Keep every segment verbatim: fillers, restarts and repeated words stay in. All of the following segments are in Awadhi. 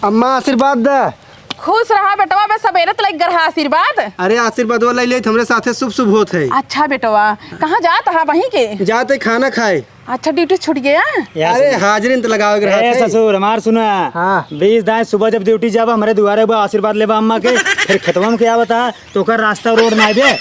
अम्मा, आशीर्वाद द। खुश रहा बेटवा, बे सबेरे त लग रहा आशीर्वाद। अरे, आशीर्वाद वाला ले, हमरे साथे शुभ शुभ होत है। अच्छा बेटवा, कहाँ जात हा वहीं के? जाते खाना खाए। अच्छा, ड्यूटी छूट गया? अरे, हाजिरी त लगावे के ए, रहत है। ससुर, हमार सुना। हाँ। बीस दाएं सुबह जब ड्यूटी जाबा, हमरे दुआरे बा आशीर्वाद लेबा अम्मा के, फिर खेतवा में क्या बता, तो ओकर रास्ता रोड ना आइबे।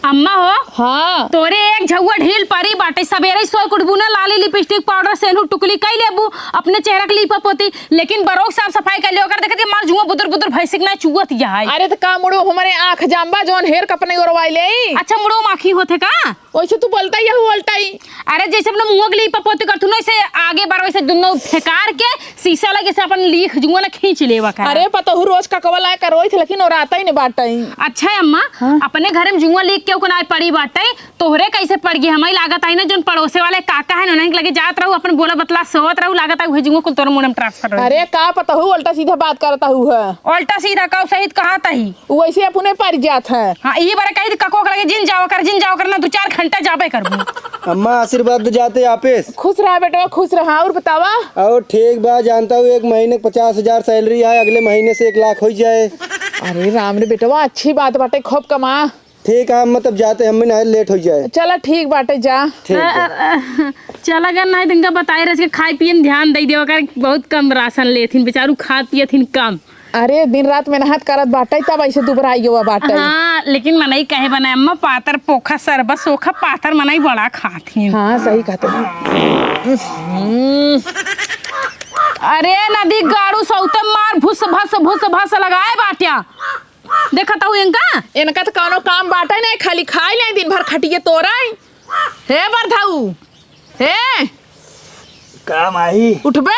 अम्मा हो, हाँ। तोरे एक झउआ ढील परी बाटे, सबेरे ही सोए के उठबू ना, लाली, लिपस्टिक, पाउडर, सेनू, टुकली कई लेबू, अपने चेहरा के लीपा पोती, लेकिन बरोक साफ सफाई कर ले, ओकर देखत के मार जुआ बुदुर बुदुर भैंसिक ना चुअत जाए। अरे त का मुड़ो हमरे आँख जाम्बा जौन हेर कपने ओरवाई ले? अच्छा, मुड़ो माखी होते का? वैसे तू बोलता ही है, उल्टा ही। अरे, जैसे अपने मुँह के लिए पपोती करथू ना, ऐसे आगे बार वैसे दुनो फेंकार के शीशा लगे से अपन लीख जुआ ना खींच लेवा कर। अरे, पतोहू रोज ककवा लाए करोई थे, लेकिन ओराता ही नहीं बाटई। अच्छा है अम्मा, हाँ? अपने घर में जुआ लीख केहू के ना पड़ी बाटई, तोहरे कैसे पड़ गई? हमें लागत आई ना, जोन पड़ोसे वाले काका है ना, उन्हें लगे जात रहू, अपन बोला बतला सोवत रहू, लागत आई उहे जुआ कुल तोर मुंह में ट्रांसफर हो। अरे, का पतोहू उल्टा सीधा बात करता हूँ है? उल्टा सीधा का सहित कहा तही? उ वैसे अपने पड़ जात है। हाँ, ई बार कही त कको के लगे जिन जावा कर, जिन जावा कर ना, दो चार घंटा जाबे करबू। अम्मा, आशीर्वाद दे जाते ऑफिस। खुश रहा बेटवा, खुश रहा। और बतावा? और ठीक बा, जानता हूँ, एक महीने के पचास हजार सैलरी आए, अगले महीने से एक लाख हो जाए। अरे राम रे बेटवा, अच्छी बात बाटे, खूब कमा। ठीक है, हम मतलब जाते, हम भी ना लेट हो जाए। चला ठीक बाटे, जा। ठीक है। चला कर नहीं, तुमका बताए रह के खाए पिए में ध्यान दे देवा कर, बहुत कम राशन लेथिन, बेचारू खात पियथिन कम। अरे, दिन रात मेहनत करत बाटइ, तब ऐसे दुबराइ गवा बाटइ। हाँ, लेकिन मनई कहे बनाए, अम्मा, पातर पोखा सरबा सोखा, पातर मनई बड़ा खात ही। हाँ, सही कहते हैं। अरे, नदी गाड़ू सौते मार भुस भस, भुस भस लगाए बाट्या। देखत हऊ इनका? इनका त कौनो काम बाटइ नहीं, खाली खाइ लेइ, दिन भर खटिए तोरइ। हे बरधऊ, हे! का माई? उठबे?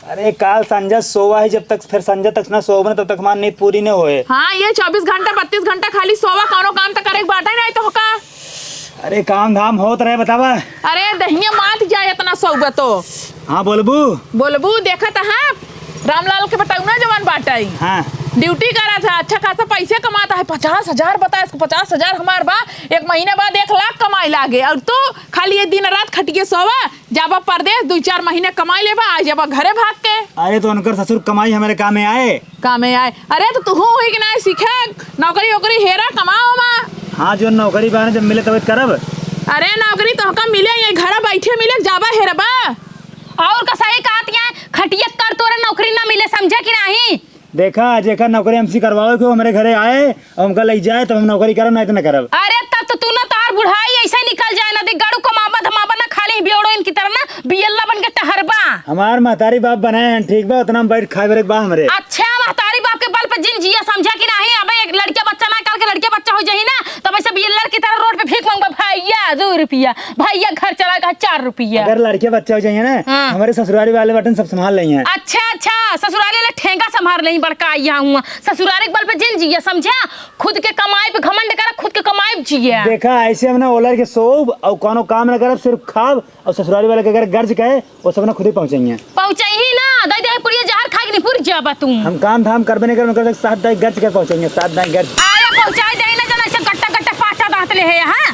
अरे काल संझा सोवा ही, जब तक फिर संझा तक ना सोवब ना, तब तक हमार नींद पूरी न होए। हाँ, ये चउबीस घंटा, बत्तीस घंटा खाली सोवा, कौनो काम त करे के बाटे नहीं तोहका। अरे काम धाम होत रहे, बतावा। अरे दहिया मात जाए इतना सोवा तो। हाँ बोलबू? बोलबू, देखत हाँ, रामलाल के बतौना जवान बाटइ। हाँ। ड्यूटी करत है, अच्छा खासा पैसे कमात है, पचास हजार बताए, इसको पचास हजार हमार बा, एक महीना बाद एक लाख कमाए लागे, और तू खाली ये दिन रात खटिए सोवा, जाबा परदेस, दुइ चार महीने कमाइ लेबा, आ जाबा घरे भाग के। अरे, तो उनकर ससुर कमाई हमरे कामे आए। कामे आए? अरे, तो तुहू हुई कि नाहीं सीखे, नौकरी ओकरी हेरा, कमाओ मा। हाँ, जो नौकरी बा ना, जब मिले तब करब। अरे, नौकरी तोहका मिले, ये घरा बैठे मिले, जाबा हेरबा। और का सही कहत है, खटिया कर तोरा नौकरी ना मिले, समझे कि नाहीं? देखा, जेकर नौकरी हमसे करवावे के, वो हमरे घरे आए, और हमका लइ जाए, तब हम नौकरी करब, नाहीं तो न करब। अरे, तब तो तू ना, तोहार बुढ़ाई ऐसे निकल जाए ना, देख, गाड़ू कमाबा धमाबा ना, खाली बेवड़ो इनकी तरह ना, बियल्ला बन के टहरबा। हमार महतारी बाप बनाए हैं, ठीक बा, उतना हम बैठ खाए बरे बा हमरे। अच्छा, महतारी बाप के बल पे जिन जिया, समझा कि नाहीं? अबे एक लड़का बच्चा ना, कल के लड़का बच्चा हो जाही ना, तब ऐसे बियल्लर की तरह रोड पे भीख मांगबा, भैया, दो रुपया, भैया, घर चला, कहा, चार रुपया। अगर लड़के बच्चा हो जाइए ना, हाँ। हमारे ससुरारी वाले बटन सब संभाल लेंगे। अच्छा, अच्छा, ससुरारी वाले ठेंगा संभाल लेंगे, बड़का आइया हुआ। ससुरारी के बल पे जिन जिया, समझा? खुद के कमाई पे घमंड करा, खुद के कमाई पे जिया। देखा, ऐसे हम ना ओलर के सोब और कोनो काम ना करब, सिर्फ खाब और ससुरारी वाले के अगर गर्ज कहे, वो सब ना खुद ही पहुँचेंगे। पहुँचही ना, दे दे पुड़िया जहर खा के नहीं पुर जाबा तू। हम काम धाम करबे नहीं करब, उनकर साथ दाई गर्ज के पहुँचेंगे, साथ दाई गर्ज। अरे पहुँचाई दे ना, जना ऐसे गट्टा गट्टा पाचा दांत ले है, हाँ?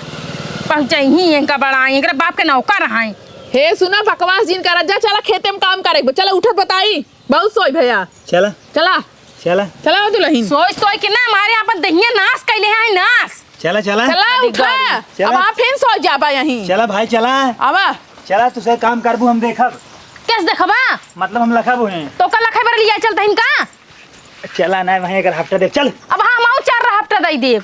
पहुँचाई ही इनका बड़ा, एकरे बाप के नौकर हैं। हे सुना, बकवास जिन करत जा, चला खेते में काम करे, चला उठत बताई, बहुत सोई भैया। चला। चला। चला। चला हो दुलहिन। सोई सोई के ना हमारे आपन दहिया नाश कैले हैं, नाश। चला, चला। चला, उठा। चला। अब आप फिर सो जाबा यहीं। चला भाई, चला। आवा। चला, तुसे काम करबू, हम देखब। कैसे देखबा? मतलब हम लखब हैं। तो का लखे बर लिया चलता इनका? चला ना, वहीं एक हफ्ता देख, चल। अब हाँ, हम आऊ चार हफ्ता दे देब।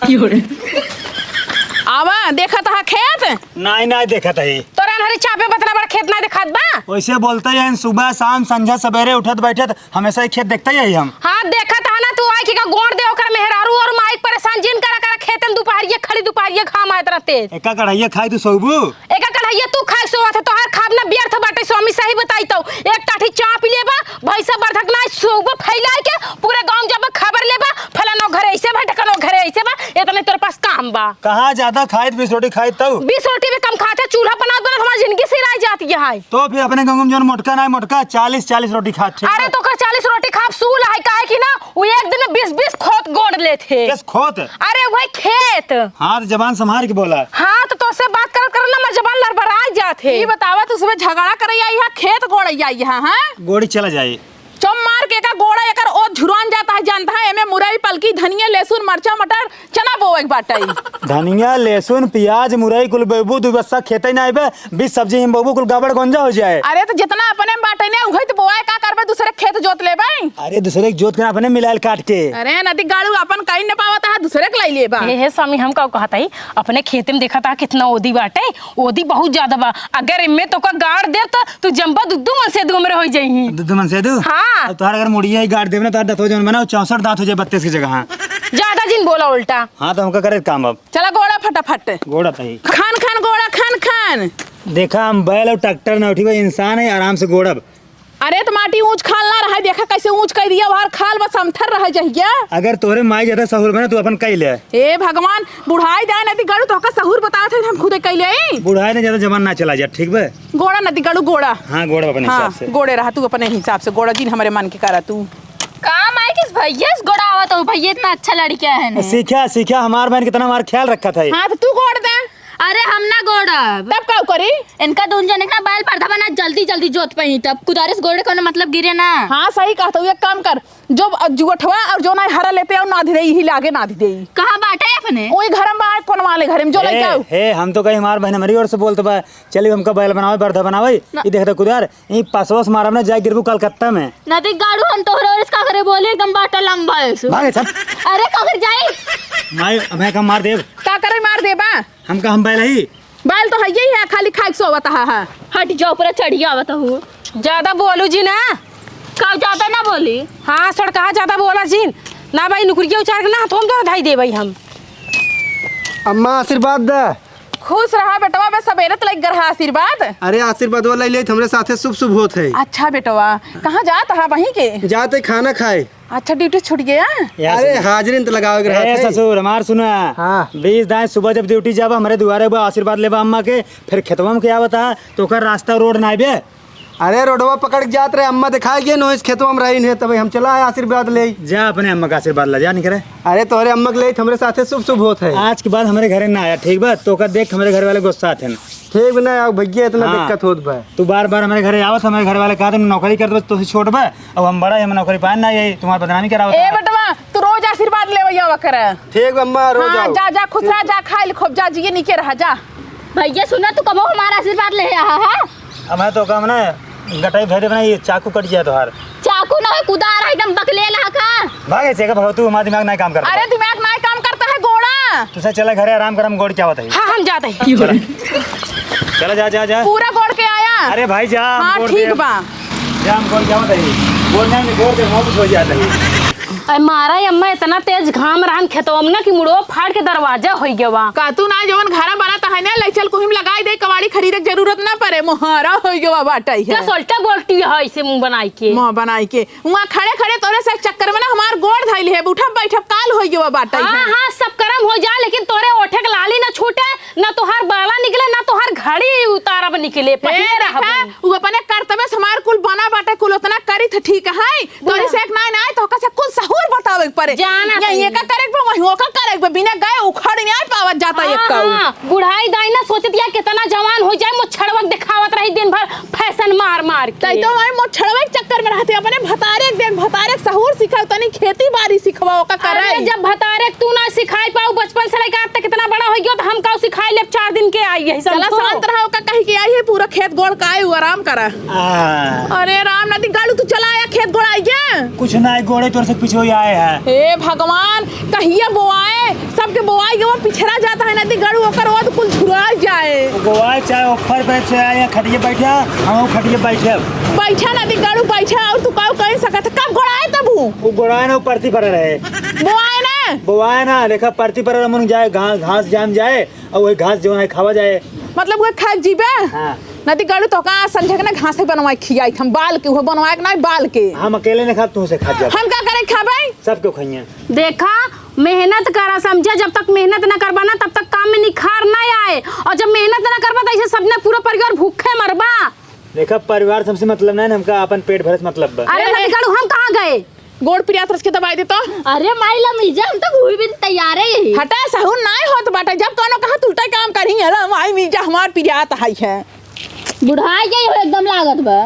आवा, देखत हा खेत? नाहीं, नाहीं देखत है। तोरा हरी चापे बतना बड़ा खेत ना देखात बा? वैसे बोलते हैं, सुबह, शाम, संझा, सवेरे उठत बैठत हमेशा ही खेत देखते ही हम। हाँ, देखत हा ना, तू आई के का गोड़ दे ओकर मेहरारू और माइक परेशान जिन करा करा खेतन दुपहरिया, खड़ी दुपहरिया घाम आयत रहते। एका कढ़ैया खाई तू सोबू? एका कढ़ैया तू खाए सोवत है, तोहार खाब ना व्यर्थ बाटे स्वामी, सही बताई तो। एक टाठी चाप लेबा, भैंसा बरधक ना सोबा फैलाए के, पूरे गाँव जब खबर लेबा, फलानो घरे ऐसे बा, ढकनो घरे ऐसे बा, इतने तोर पास काम बा। कहाँ ज्यादा खाइत, बीस रोटी खाइत तब? बीस रोटी में कम खाते, चूल्हा बनात बनात हमार जिंदगी सिराय जात है। तो फिर अपने गाँव में जौन मोटका ना मोटका, चालीस, चालीस रोटी खात थे। अरे तो ओकर चालीस रोटी खाब सूल है, काहे कि ना, वो एक दिन में बीस बीस खोत गोड़ लेत है। किस खोत? अरे वही खेत। हाँ, तो जबान संभाल के बोला। हाँ, तो उससे बात करत करत ना हमार जबान लड़बड़ाइ जात है। ई बतावा, तू सुबह झगड़ा करे आई है, खेत गोड़े आई है, हाँ? गोड़ी चला जाए। चौमार के का गोड़ा एकर ओत झुरान जाता है, जानता है, एमे मुरई, पलकी, धनिया, लहसुन, मरचा, मटर, चना बोवे के बाटे। धनिया, लहसुन, प्याज, मुरई कुल बोबू, दू बस्सा खेते ना आइबे, बीस सब्जी हम बोबू, कुल गबड़ गोंजा हो जाए। अरे तो जितना अपने में बाटे ने, उहई तो बोआए, का करबे, दूसरे खेत जोत लेबे। अरे दूसरे के जोत के अपने मिलाइल काट के। अरे नदी गाड़ू अपन कहीं न पावत है, दूसरे के लाई लेबा। हे, हे स्वामी, हम का कहत हई, अपने खेते में देखत है कितना ओदी बाटे, ओदी बहुत ज्यादा बा। अगर इनमें तोका गाड़ देब, त तू जम्बा दुद्दू मनसेदू हमरे होइ जइहीं। दुद्दू मनसेदू? हाँ। अब तोहार अगर मुड़िया ही गाड़ देब ना, तोहार दतवा जौन बा ना, उ चौसठ दांत हो जाए बत्तीस की जगह। ज्यादा जिन बोला उल्टा। हाँ, तो हमका करे काम अब। चला गोड़ा फटाफट। गोड़ा तही। खान खान गोड़ा खान खान। देखा, हम बैल और ट्रैक्टर ना उठी, भाई इंसान है, आराम से गोड़ब। अरे त माटी ऊंच खाल ना रहे, देखा कैसे ऊंच कइ दिया, हर खाल बस समथर रहे जहिया। अगर तोहरे माई ज्यादा सहूर बने, तू अपन कइ ले। ए भगवान, बुढ़ाई जाए नदी गड़ू, तोहका सहूर बतावत है, हम खुदे कइ ले। बुढ़ाई ने ज्यादा जबान ना चला जा, ठीक बे? गोड़ा नदी गड़ू, गोड़ा। हाँ, गोड़ा अपने हाँ, हिसाब से। गोड़े रहा तू अपने हिसाब से, गोड़ा जिन हमरे मन के करा तू। का माई किस भैया से गोड़ा आवत हो? भैया इतना अच्छा लड़का है ने। सीखा, सीखा, हमार बहन कितना हमार ख्याल रखा था। हाँ, तो तू गोड़ दे। अरे हम ना गोड़ब। तब का करी? इनका दून जने के ना बैल बरधा बना जल्दी जल्दी जोत पही, तब कुदारे से गोड़े कोनो मतलब गिरे ना। हाँ, सही कहत हूँ, एक काम कर, जो जुगठवा और जो ना हरा लेते आओ, नाधि देई, ही लागे नाधि देई। कहाँ बाटे अपने? ओई घर में बा, कोन वाले घर में, जो ए, लेके आओ। हे, हम तो कहीं हमार बहन हमारी ओर से बोलत बा, चली हमका बैल बनावे, बरधा बनावे। ना। ई देख रे कुदार, ई पसवस मारब ना, जाए गिरबू कलकत्ता में। नदी गाड़ू हम तोहरे ओर से का करे बोली, एकदम बाटा लंबा है सु। भागे चल। अरे का कर जाई? माई, हमें का मार देब? का करे मार देबा? हमका हम बैल ही। बैल तो है ही है, खाली खाइक सोवत हा, हा। हट जाओ, पूरा चढ़िया आवत हो। ज्यादा बोलू जी ना। का ज्यादा ना बोली? हाँ, सर, कहा ज्यादा बोला जी। ना भाई, नुकरिया उचार के ना, तो हम दोनों धाई दे भाई हम। अम्मा, आशीर्वाद दे। खुश रहा बेटवा, बे सबेरे त लग रहा आशीर्वाद। अरे, आशीर्वाद वाला ले, हमरे साथे शुभ शुभ होत है। अच्छा बेटवा, कहाँ जात हा वहीं के? जाते खाना खाए। अच्छा, ड्यूटी छूट गया? अरे, हाजिरी त लगावे के ए, रहत है। ससुर, हमार सुना। हाँ। बीस दाएं सुबह जब ड्यूटी जाबा, हमरे दुआरे बा, आशीर्वाद लेबा अम्मा के, फिर खेतवा में क्या बता, तो ओकर रास्ता रोड ना आइबे। अरे, रोडवा पकड़ के जात रहे, अम्मा दिखाई गए, नोइस खेतवा में रही है, तब हम चला आए आशीर्वाद ले। जा अपने अम्मा का आशीर्वाद ला, जा निकरे। अरे, तोहरे अम्मा के ले, हमरे साथे शुभ शुभ होत है। आज के बाद हमरे घरे ना आया, ठीक बा? तो का देख, हमरे घर वाले गुस्सा थे। ठीक बा ना, आओ भैया, इतना हाँ। दिक्कत होत बा। तू बार बार हमरे घरे आवत, हमरे घर वाले कहत, "नौकरी करत बा, तोसे छोट बा।" अब हम बड़ा, हम नौकरी पाए ना, यही तुम्हारी बदनामी करावत ए है। बेटवा, तू रोज आशीर्वाद लेवे आवा करे। ठीक बा अम्मा, रोज हाँ, आओ। जा, जा, खुश रहा, जा, खाइल खूब, जा, जिए निके रहा, जा। भैया सुना, तू कबो हमारा आशीर्वाद ले आहा, हाँ? अब मैं तो काम ना, गटाई भेदे बना, ये चाकू कट जाए तोहार। चाकू ना हो, कुदार है, एकदम बकलेल हा का। भागे से का भगवतू, हमारा दिमाग नहीं काम करता। अरे दिमाग नहीं काम करता है, गोड़ा। तू से चला घरे, आराम कर, हम गोड़ क्या बताई। हाँ, हम जाते हैं। चला। चला, जा, जा, जा। पूरा गोड़ के आया। अरे भाई, जा, हम हाँ, गोड़ ठीक दे। बा। जा, हम गोड़ क्या बताई। गोड़ नहीं, गोड़ दे, वापस हो जाता है। अरे मारा अम्मा, इतना तेज घाम रहन खेतवा में ना कि मुड़वा फाड़ के दरवाजा होइ गवा। का तू ना जवन घरा बनत है ना, लइ चल कुहिम लगाई दे, कबाड़ी खरीदे के जरूरत ना पड़े, मोहारा होइ गवा बाटा ही क्या है। सोल्टा बोलती है इसे मुंह बनाई के? मुंह बनाई के। वहाँ खड़े खड़े तोरे से चक्कर में ना हमार गोड़ धइल है, उठब बैठब काल होइ गवा बाटा ही हाँ, है। हाँ, सब करम हो जा, लेकिन तोरे ओठे के लाली ना छूटे, ना तोहार बाला निकले, ना तोहार घड़ी उतारब निकले, ए, पहिने देखा, रहबू। उ अपने करतबे से हमार कुल बना बाटे, कुल उतना करी थ ठीक है, तोरे से एक नाय नाय, तोहका से कुल सहूर बतावे के परे। जाना यही तनी। एका करे के बा, वही ओका करे के बा, बिना गए उखड़ नाय पावत जाता हाँ, एक काऊ। हाँ, बुढ़ाई दाई ना सोचत या कितना जवान हो जाए, मोछड़वक दिखावत रही दिन भर फैशन मार मार के। तई तो वही मोछड़वक चक्कर में रहते, अपने भतारे के देख, भतारे के सहूर सिखाओ, तनी खेती बाड़ी सिखवा ओका करे। अरे जब भतारे के तू ना सिखाई पाऊ, बचपन से लेकर आज तक कितना बड़ा हो गयो, तो हम काऊ सिखाई लेब चार दिन के आई यही चला संतो। शांत रहा, ओका कही के आई है, पूरा खेत गोड़ का आए, उ आराम करा। आ। अरे राम नदी गालू, तू चला आया खेत गोड़ाई के। कुछ ना, गोड़े तोर से पीछे ही आए हैं। हे भगवान, कहिया बोआए, सबके बोआई के वो पिछड़ा जाता है नदी गालू, ओकर बाद कुल झुरा जाए। बोआए चाहे ऊपर पे से आए या खटिए बैठे, हम खटिए बैठे। बैठा नदी गालू बैठा, और तू काऊ कह सकत है, कब गोड़ाए तब हूँ? वो गोड़ाए ना, वो परती पर रहे। बोआए ना? बोआए ना, देखा परती पर रहे, मन जाए, घास, घास जाम जाए, और वही घास जो है खावा जाए। मतलब वो खाए जीबे? हाँ। नदी गालू तो का संझे के ना घासे बनवाए खियाई हम बाल के, वो बनवाए के ना बाल के। हम अकेले ने खाब, तू से खा जाब। हम का करे खाबे? सब क्यों खाइए? देखा, मेहनत करा समझा, जब तक मेहनत ना करबा ना तब तक काम में निखार ना आए, और जब मेहनत ना करबा तो ऐसे सबने पूरा परिवार भूखे मरबा। देखा, परिवार सबसे मतलब ना है, हमका अपन पेट भरे से मतलब बा। अरे ए, नदी गालू, हम कहाँ गए? गोड़ पिरात रच के दबाई दे तो। अरे माई ला मिल जा, हम तो घूमी भी तैयार है यही। हटा, सहूर नाय होत बाटे, जब कौनो कहा तुलता काम करी है, ला माई मिल जा, हमार पिरात हाई है। बुढ़ाई गई हो एकदम लागत बा।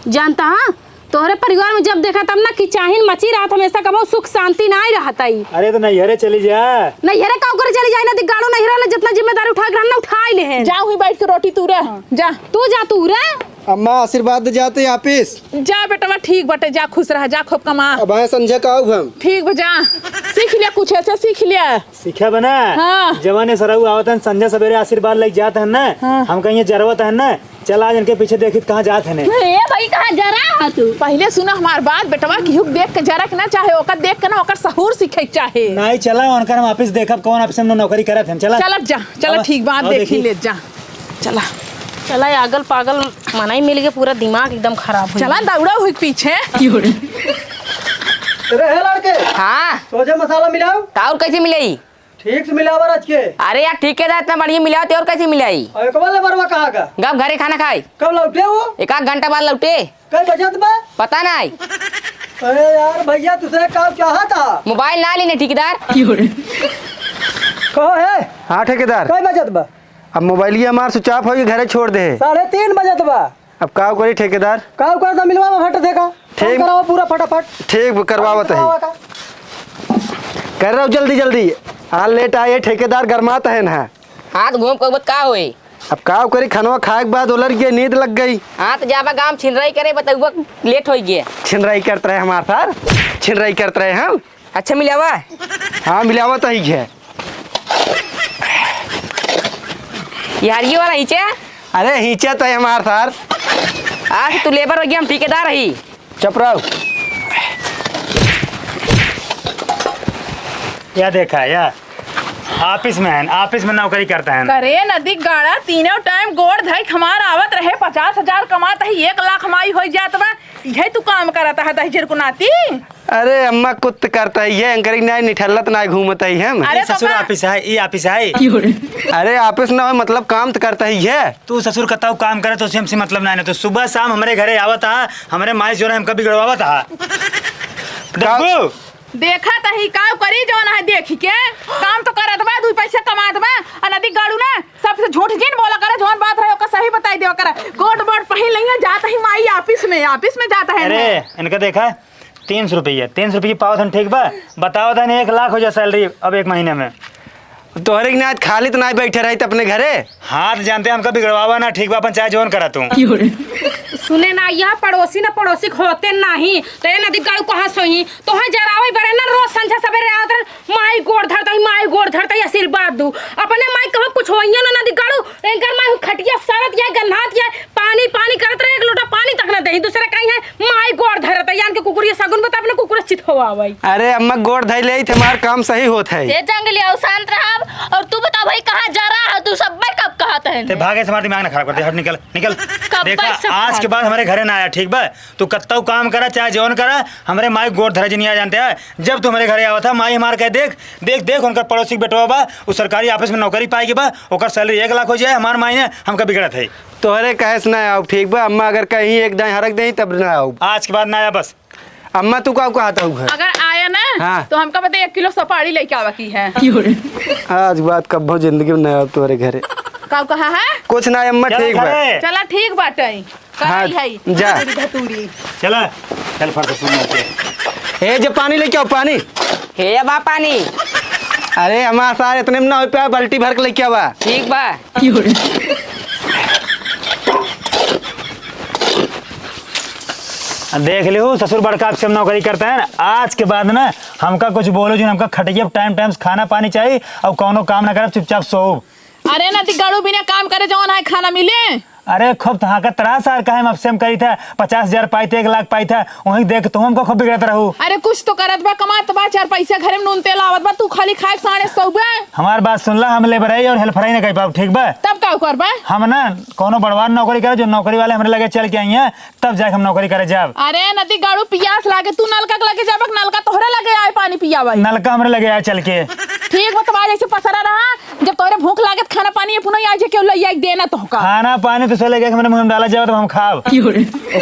जानता हाँ, तोहरे परिवार में जब देखा तब ना किचाहिन मची रहत, हमेशा कबो सुख शांति नाय रहत आई। अरे तो नैहरे चली जा। नैहरे का ओकरे चली जाए ना, दिगाड़ो नैहरे वाला जितना जिम्मेदारी उठा के रहन ना उठाई लेहेन। जा हुई बैठ के रोटी तू रह, जा। तू जा तू रह। अम्मा आशीर्वाद दे जाते ऑफिस। जा बेटवा, ठीक बटे, जा खुश रह, जा खूब कमा। अब आए संझा का आऊ हम। ठीक बा, जा सीख लिया, कुछ ऐसे सीख लिया। सीखा बना। हाँ। जवाने सरऊ आवत हन, संझा सवेरे आशीर्वाद लई जात हन ना। हाँ। हम कहिए जरवत हन ना, चला आज इनके पीछे देखित कहाँ जात हने। ए भाई, कहाँ जरा है तू? पहिले सुना हमार बात बेटवा, केहू के देख के जरा के ना चाहे, ओकर देख के ना ओकर सहूर सीखे के चाहे। नहीं चला, उनकर हम ऑफिस देखब, कौन ऑफिस में नौकरी करत हन। चला। चलत जा, चला अब, ठीक बात अब देखी देखी। ले जा। चला। चला, ये आगल पागल मनई मिल के पूरा दिमाग एकदम खराब हो चला, गया। दौड़ा हुई पीछे। अरे हे लड़के, हाँ। सोझे मसाला मिलाओ। तो और कैसे मिलाई? ठीक से मिलावा रच के। अरे यार, ठेकेदार इतना बढ़िया मिलावत है, और कैसे मिलाई? और एक बार लेबरवा कहाँ का? गब घरे खाना खाए। कब लौटे वो? एक आध घंटा बाद लौटे। कई बजत बा? पता नहीं। अरे यार भैया, तुझसे का चाहा था? मोबाइल ना लेने ठेकेदार। कहो है? हाँ ठेकेदार। कई बजत बा? अब मोबाइलिया हमार स्विच ऑफ होई, घरे छोड़ दे। साढ़े तीन बजत बा। अब का करी ठेकेदार? का कर दा मिलवा में फट देखा। काम ठीक। करावा पूरा फटाफट। ठीक, करवावत है। करावा का? कर रहा हूँ जल्दी जल्दी। हाँ, लेट आए ठेकेदार, गरमात है ना। हाथ घूम के बत का होई? अब का करी, खनवा खाए के बाद उलर के नींद लग गई। हाँ, तो जाबा गाँव छिनराई करे, बतउबा लेट होई गया। छिनराई करत रहे हमार सार, छिनराई करत रहे हम। अच्छा मिलावा? हाँ, मिलावा तो ही है। यार, ये वाला हिचे? अरे, हिचे तो है हमार सार। आज तू लेबर हो गया, हम ठेकेदार ही। चुप रहो। या देखा, या ऑफिस में है, ऑफिस में नौकरी करता है। करे नदी गाड़ा, तीनों टाइम गोड़ धई के हमार आवत रहे, पचास हजार कमात है, एक लाख माई होई जात बा, यही तू काम करत है, दहिजर को नाती। अरे अम्मा, कुत्त करता है ये, एंकरिंग नाई निठल्लत नाई घूमत है हम। अरे ई तो ससुर का? ऑफिस है, ई ऑफिस है। अरे ऑफिस ना हो, मतलब काम तो करता है ये। तू ससुर कताऊ काम करे तो उसे हमसे मतलब ना है, तो सुबह शाम हमरे घरे आवत हा, हमरे माई से जो है हमका बिगड़वावत हा। का? देखू? देखा तही का करी जौन है देखी के, काम तो करत बा, दुई पैसा कमात बा, आ नदी गाड़ू ना सबसे झूठ जिन बोला करे, जौन बात रहे ओका सही बताई देवा करे। कोट वोट पहिन लइया, जात ही माई ऑफिस में, ऑफिस में जात है अरे, ना। इनका देखा, तीन सौ रुपया, तीन सौ रुपया पावत हन, ठीक बा? बताओ तनी, एक लाख हो जाए सैलरी अब एक महीने में। तोहरे के ना आज खाली तो ना बैठे रही त अपने घरे। हाँ, तो जानते हैं हमका बिगड़वावा ना, ठीक बा? अपन चाहे जौन करा तू। सुने ना, यह पड़ोसी ना पड़ोसी के होते नहीं, तो ये नदी गाड़ू कहाँ सोई? तोहे जरावे बरे ना, रोज संझा सवेरे आवत रहे, माई गोड़ धरता ही, माई गोड़ धरता ही, आशीर्वाद दू। अपने माई कहाँ कुछ होइया ना, नदी गाड़ू, एंकर माई खटिया सारत या, गन्हात या, पानी, पानी करत रहे, एक लोटा पानी तक ना देही। दूसरा कहीं है, माई गोड़ धरत है, यान के कुकुरिया सगुन बता, अपने कुकुर चित हो आवई। अरे अम्मा, गोड़ धई ले, हमार काम सही होत है। ए जंगली, आओ शांत रहा। और तू बता भाई, कहाँ जा रहा है तू? सब भाई कब कहा तहन? ते भागे से हमार दिमाग ना खराब कर दे, हट, निकल, निकल। कब देखा, भाई सब आज के बाद हमारे घरे ना आया, ठीक बा? तू कत्तौ काम करा, चाहे जौन करा, हमरे माई गोड़ धरे जिनिया जानते हैं। जब तू हमरे घरे आवत है, माई हमार कहे, "देख, देख, देख, उनकर पड़ोसी के बेटवा बा, उ सरकारी ऑफिस में नौकरी पाए के बा, ओकर सैलरी एक लाख हो जाए, हमार माई ने हमका बिगड़त है।" तोहरे कहे से ना आउब, ठीक बा? अम्मा अगर कहीं एक दाईं हरक देई, तब ना आउब। आज के बाद ना आया बस। अम्मा, तू का कहत हऊ है? अगर आया ना, हाँ। तो हमका बता, एक किलो सुपारी लेके आवा की है। आज के बाद कब्बो जिंदगी में ना आउब तोहरे घरे। का कहा है? कुछ ना, अम्मा, चला ठीक बा। घरे। चला, ठीक बाटे। हाँ, कराई है। जा। धतूरी, धतूरी। चला, चल फट से सुन के। ए, जे पानी लेके आओ, पानी। हे, अब आ पानी। अरे, हमार सार इतने में ना हो पाए, बाल्टी भर के लेके आवा। ठीक बा। देख लियो, ससुर बड़का आपसे हम नौकरी करते हैं ना, आज के बाद ना हमका कुछ बोलो जो हमका खटिया टाइम टाइम से खाना पानी चाहिए और कौनो काम ना करब, चुपचाप सोओ। अरे नदी गाड़ू बिना काम करे जौन है खाना मिले? अरे खूब तहां का तड़ा सार काहे में अपसेम करी था, पचास हजार पाई थे, एक लाख पाई था, वहीं देख तुम हमको खूब बिगड़त रहू। अरे कुछ तो करत बा, कमात बा, चार पैसा घरे में नून तेल आवत बा, तू खाली खाए के साने सौबे। हमार बात सुन ला, हम लेबर है और हेल्पर है ना कह पाओ, ठीक बा? तब का करबा? हम ना कोनो बड़वार नौकरी करे, जो नौकरी वाले हमरे लगे चल के आई हैं, तब जाके हम नौकरी करे जाब। अरे नदी गाड़ू पियास लागे, तू नलका के लगे जाबक, नलका तोहरे लगे आए पानी पियावे। नलका हमरे लगे आए चल के। ठीक बा, तब आज ऐसे पसरा रहा, जब तोरे भूख लागे त खाना पानी ये पुनः आज केहू लइया के देना तोहका। खाना पानी तो चले गए, हमरे मुंह में डाला जाओ तो हम खाब।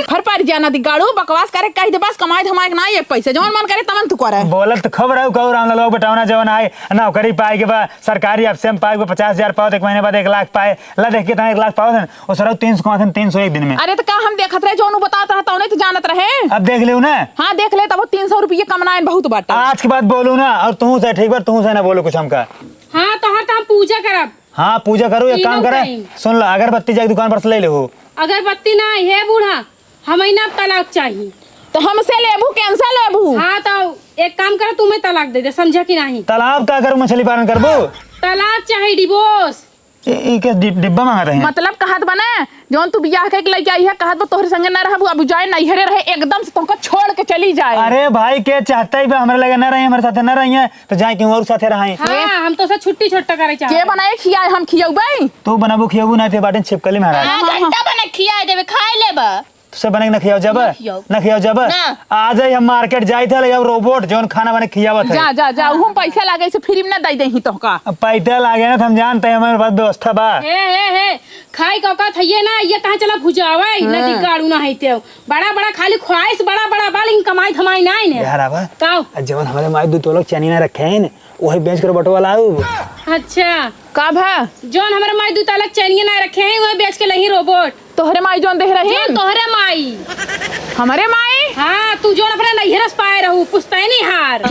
फर पारी जाना दी गाड़ू, बकवास करे कह दे बस, कमाए धमाए के ना एक पैसा, जवन मन करे तवन तू करे। बोलत तो खूब रहू कहू रामलाल बाबू, बटौना जवन आए, नौकरी पाए के बा, सरकारी अफसर में पाए के बा, पचास हजार पाओ, एक महीने बाद एक लाख पाए, ला देख के तहाँ एक लाख पाओ थे, वो सरऊ तीन सौ कमाते हैं, तीन सौ एक दिन में। अरे तो का हम देखत रहे, जौन उ बतात रहा, तौने तो जानत रहे। अब देख लेउ ना। हाँ, देख ले, तब वो तीन सौ रुपये कमाना है, बहुत बाटे। आज के बाद बोलू ना, और तू से ठीक बा, तू से ना बोलू कुछ हमका। हाँ, तोहर तो हम पूजा करब। हाँ, पूजा करू, एक काम करे, सुन ला, अगरबत्ती जाके दुकान पर से ले ले हो। अगरबत्ती ना, हे बूढ़ा, हमें ना तलाक चाही। तो हमसे लेबू, केनसे लेबू? हाँ, तो एक काम करो, तुम्हें तलाक दे दे, समझा कि नहीं? तलाक का करू, मछली पालन करबू? तलाक चाही, divorce। ए, ए, के डि-, डिब्बा मांगत है? मतलब कहत बा ना, जौन तू बियाह कइके लइके आई है, कहत बा तोहरे संगे ना रहबू, अब जाए नैहरे रहे, एकदम से तुमको छोड़ के चली जाए। अरे भाई, के चाहते ही बा हमरे लगे ना रही, हमरे साथे ना रही है, तो जाए केहू और साथे रही। हाँ, हम तो से छुट्टी छोट्टा करे चाहत के बनाए खियाए, हम खियौबे? तू बनाबू खियौबू ना, ते बाटे छिपकली महाराज। हाँ, हाँ, घंटा हाँ। बना खियाए देबे, खाए लेबा। तुसे बना के ना खियाओ जाबा? ना खियाओ। ना खियाओ जाबा? ना। आ जाई, हम मार्केट जाई थे, ले आओ रोबोट, जौन खाना बना के खियावत है। जा, जा, जा, उहुम पैसा लागे से फ्री में ना दई देही तोहका। अब पैसा लागे ना, तो हम जानते हैं, हमारे पास व्यवस्था बा। हे, हे, हे, खाई का औकात है ये ना, ये कहाँ चला भुजावे, ना हाँ। दिगाड़ू ना है ते। बड़ा, बड़ा खाली ख्वाहिश, बड़ा, बड़ा बा, लेकिन कमाई धमाई ना है ने। यार आवा। काओ? आ जवन हमारे माई दू तोलक चैनी ना रखे हैं ने, वही बेच कर बटवा लाऊ। अच्छा। का भा? जौन हमरे माई दू तोलक चैनिया ना रखे हैं, वही बेच के लही रोबोट। तोहरे माई जौन देह रही? जौन तोहरे माई। हमरे माई? हाँ, तू जौन अपने नैहर से पाए रहू, पुश्तैनी हार।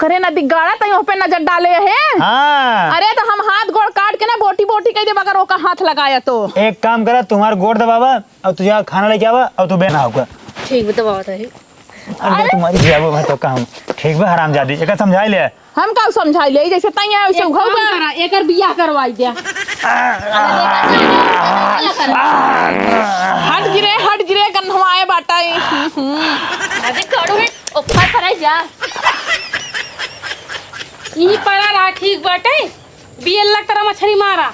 करे ना दिगाड़ा, तई ओह पे नजर डाले है। हाँ। अरे तो हम हाथ गोड़ काट के ना बोटी बोटी कह देब अगर ओका हाथ लगाया तो। एक काम करा, तुम्हार गोड़ दबावा, अब तू जा खाना लेके आवा, अब तू बेना होगा। ठीक बा, दबावत है। अरे तुम्हारी जियाबो मैं तो कहूँ। ठीक बा हरामजादी, एका समझाई ले। हम का समझाई ले, जैसे तैया वैसे एक उघाऊ काम बा। करा, एकर बियाह करवाई दे। हट गिरे, हट गिरे, गंधवाए बाटा। अरे करू है, ऊपर पर जा। ई पड़ा रहा, ठीक बाटे। बियल्ला तरह मछरी मारा।